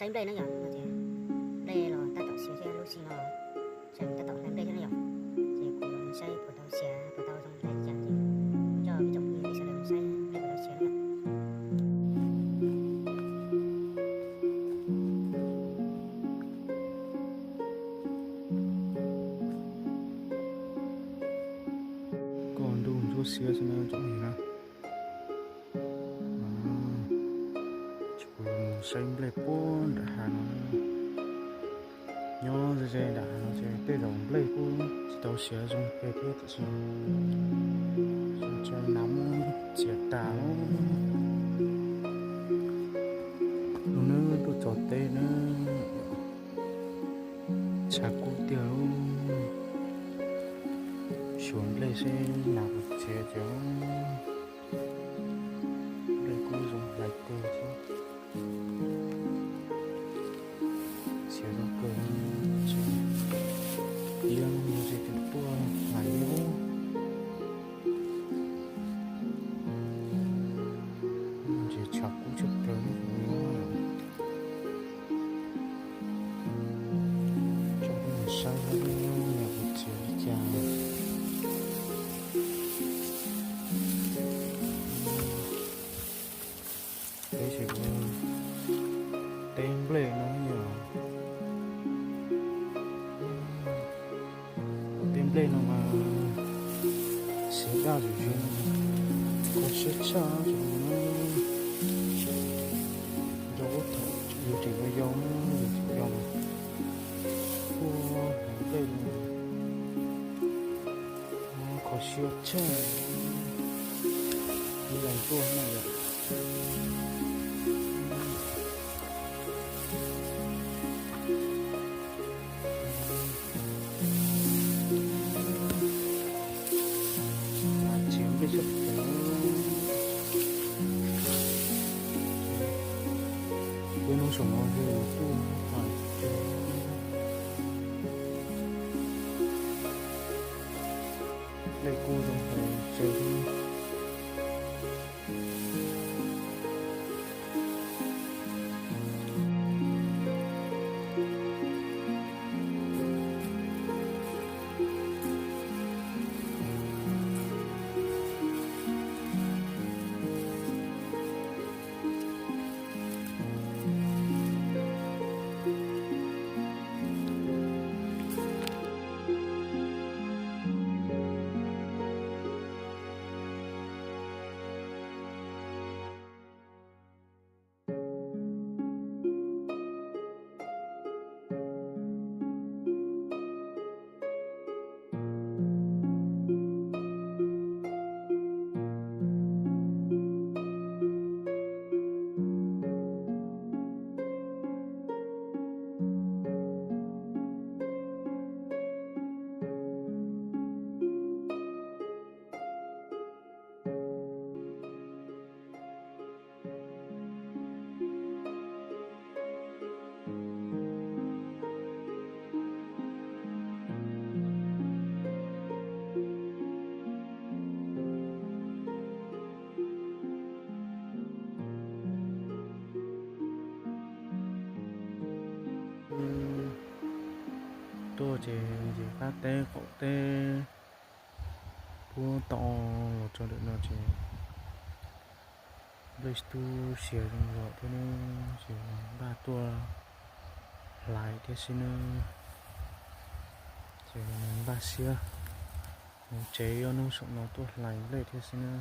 Saib nplej na yom, no ces nplej los tab tom siav thiab, lub sij no tseem tab tom hlais nplej thiab na yom. Ces kuv mus saib puas tau siav puas tau zoo hlais li cas ces coj ib tsoom phooj ywg nej sawv daws mus saib nplej puas tau siav na yom. Koj ntuj ntsuab xiab xwb na tsoom phooj ywg na. Tsis, kuv mus saib nplej puag nram hav no. Nyob ze ze nram hav no ces tej zaum nplej kuj tsis tau siav zoo pes thiab tiam sis tsa nam muab txiav tas lawm. Lub hnub tuaj txog teb na, tshav kub tiag lub. Xyuas nplej seb nas puas txiav ces nplej kuj zoo hlais kawg thiab. Txiav zoo kawg, tsis, ib leeg no ces twb tuaj hlais li ub. Ces tshav kub tshaj plaws li. Tso peb mus saib seb puas txiav li cas. Peb ces kuv teb nplej no yog, kuv teb nplej no mas siav daj zim zog, kho siab tshaj ces no. Yog ub thaum yus tseem yau yau, yus tseem yau mas kuj hlais nplej no kho siab tshaj, ib leeg tuaj na yom. Txiav nplej tshaj plaws. Peb hnub saum no ces kuj hlais tsawg, nplej kuj zoo hlais tsawg thiab. Tuaj ces, ces qab teb qaum teb puag tom los txog ntawm no ces nplej tub siav zoo zog thiab ne, ces npaj tuaj hlais thiab xwb na. Ces npaj siab mus tsev, ob hnub saum no tuaj hlais nplej thiab xwb na.